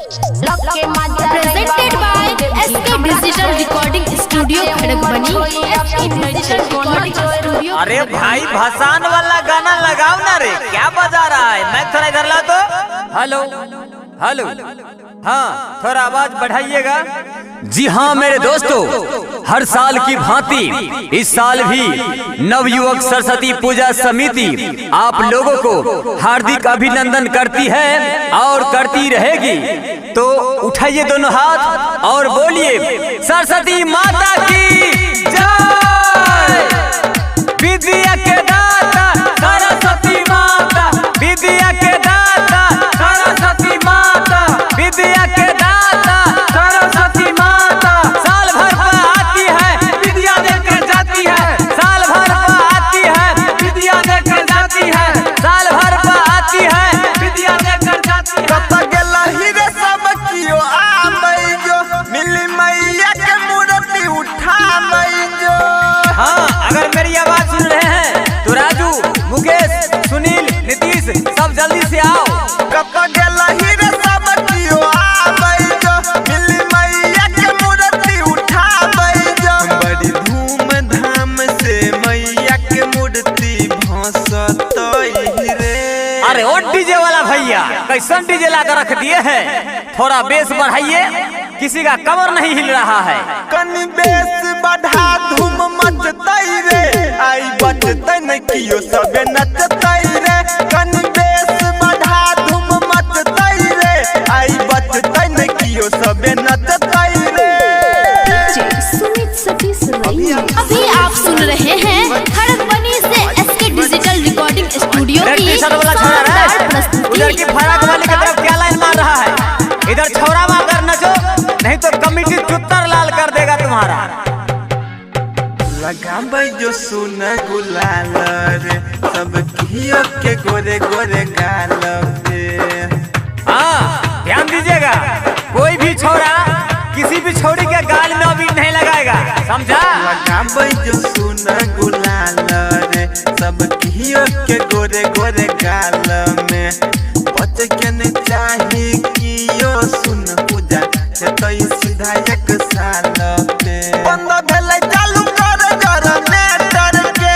Presented by SK Digital Recording Studio Khadagbani. SK Digital Recording Studio. अरे भाई, भसान वाला गाना लगाओ ना रे, क्या बजा रहा है? मैं थोड़ा इधर ला तो। हेलो हेलो, हाँ, थोड़ा आवाज बढ़ाइएगा। जी हाँ मेरे दोस्तों, हर साल की भांति इस साल भी नवयुवक सरस्वती पूजा समिति आप लोगों को हार्दिक अभिनंदन करती है और करती रहेगी। तो उठाइए दोनों हाथ और बोलिए सरस्वती माता की जय। विद्या के दाता सरस्वती माता, विद्या के दाता सरस्वती माता, विद्या के दाता सरस्वती माता। साल भर पर आती है, विद्या देकर जाती है। साल भर पर आती है, विद्या देकर जाती है। साल भर पर आती है, विद्या देकर जाती है। कत गेलही रे सब कियो आबै जो, मिली मैया के मूर्ति उठाबै जो। हाँ, अगर मेरी आवाज सुन रहे हैं तो राजू, मुकेश, सुनील, नीतीश सब जल्दी से आओ। कत गेलही रे सब कियो आबै जो, मिली मैया के मूर्ति उठाबै जो। बड़ी धूम धाम से मैया के मूर्ति भसतई रे। अरे ओ डीजे वाला भैया, कैसन डीजे ला कर रख दिए हैं? थोड़ा बेस बढ़ाइए, किसी का कमर नहीं हिल रहा है। कनी बेस बढ़ा, धूम मचतई रे, आई बचतई न कियो सबे नचतई रे। कनी बेस बढ़ा, धूम मचतई रे, आई बचतई न कियो सबे नचतई रे। सुमित सतीश रैया। अभी आप सुन रहे हैं खड़गबनी से SK digital recording studio red की टी शर्ट वाला छोरा शानदार रे, प्रस्तुति। उधर की फराक वाली की तरफ क्या लाइन मार रहा है? इधर छोरा मार नचो, नहीं तो कमिटी चुत्तर लाल कर देगा तुम्हारा। लगाबै जो सुन गुलाल रे, सब कियो के गोरे गोरे गाल पे। हाँ, ध्यान दीजिएगा, कोई भी छोरा किसी भी छोरी के गाल में अबीर नहीं लगाएगा, समझा? लगाबै जो सुन गुलाल रे, सब कियो के गोरे गोरे गाल में। बच के न चाही कियो सुन, पूजा हेतै सीधा एक साल पे। बंद भेलै चालू कर जनरेटर के,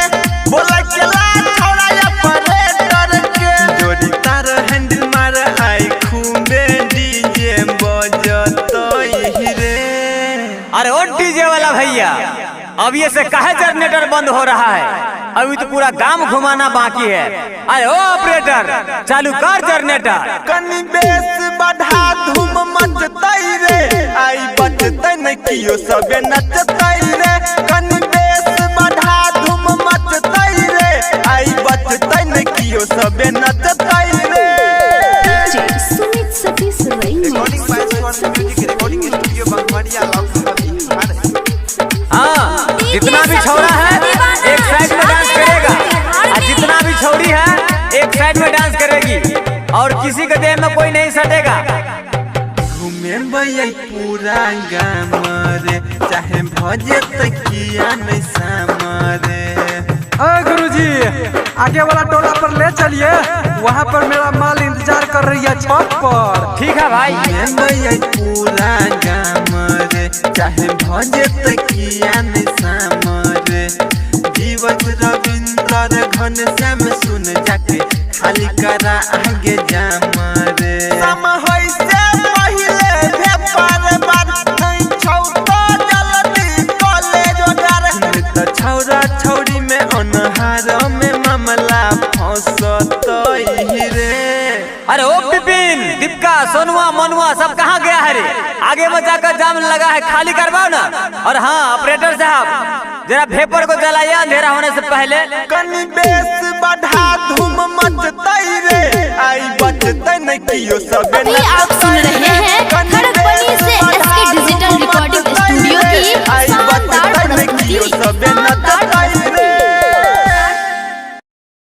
बोलै केला छौड़ा ऑपरेटर के। जोड़ी तार हैंडल मार, आई खूबे डीजे बजतई रे। अरे ओ डीजे वाला भैया, अब ये से काहे जनरेटर बंद हो रहा है? अभी तो पूरा गांव घुमाना बाकी है। अरे ओ ऑपरेटर, चालू कर जनरेटर। कनी बेस बढ़ा, धूम मचतई रे, आई बचतई न कियो सबे नचतई रे। कनी बेस बढ़ा, धूम मचतई रे, आई बचतई न कियो सबे नचतई रे। सुमित सतीश रैया। रिकॉर्डिंग स्टूडियो बंगवारिया। हाँ, जितना भी छोरा है एक साइड में डांस करेगा और जितना भी छोरी है एक साइड में डांस करेगी और किसी के देह में कोई नहीं सटेगा। घूमे पूरा गाम रे, चाहे भजे तकिया नहीं साम रे। अरे गुरुजी, आगे वाला टोला पर ले चलिए, वहाँ पर मेरा माल इंतजार कर रही है छत पर। ठीक है भाई। घूमे पूरा गाम रे, चाहे भजे तकिया नहीं साम रे। जीवत रविंद्र घन श्याम सुन, जाके खाली करा आगे जाम रे। सम होई से पहिले भेपार बार नहीं छौ तो जल्दी कॉलेज जोगार। त छौरा छौरी में अनहार में मामला फंसतई रे। अरे ओ बिपिन, दीपका, सोनुआ, मनुआ सब कहाँ गया है रे? आगे में जाकर जाम लगा है, खाली करवाओ ना। और हाँ ऑपरेटर साहब, जरा भेपर को जलाइए अंधेरा होने से पहले। कनी बेस बढ़ा, धूम मचतई रे, आई बचतई न कियो सबे अभी आप सुन रहे हैं कनी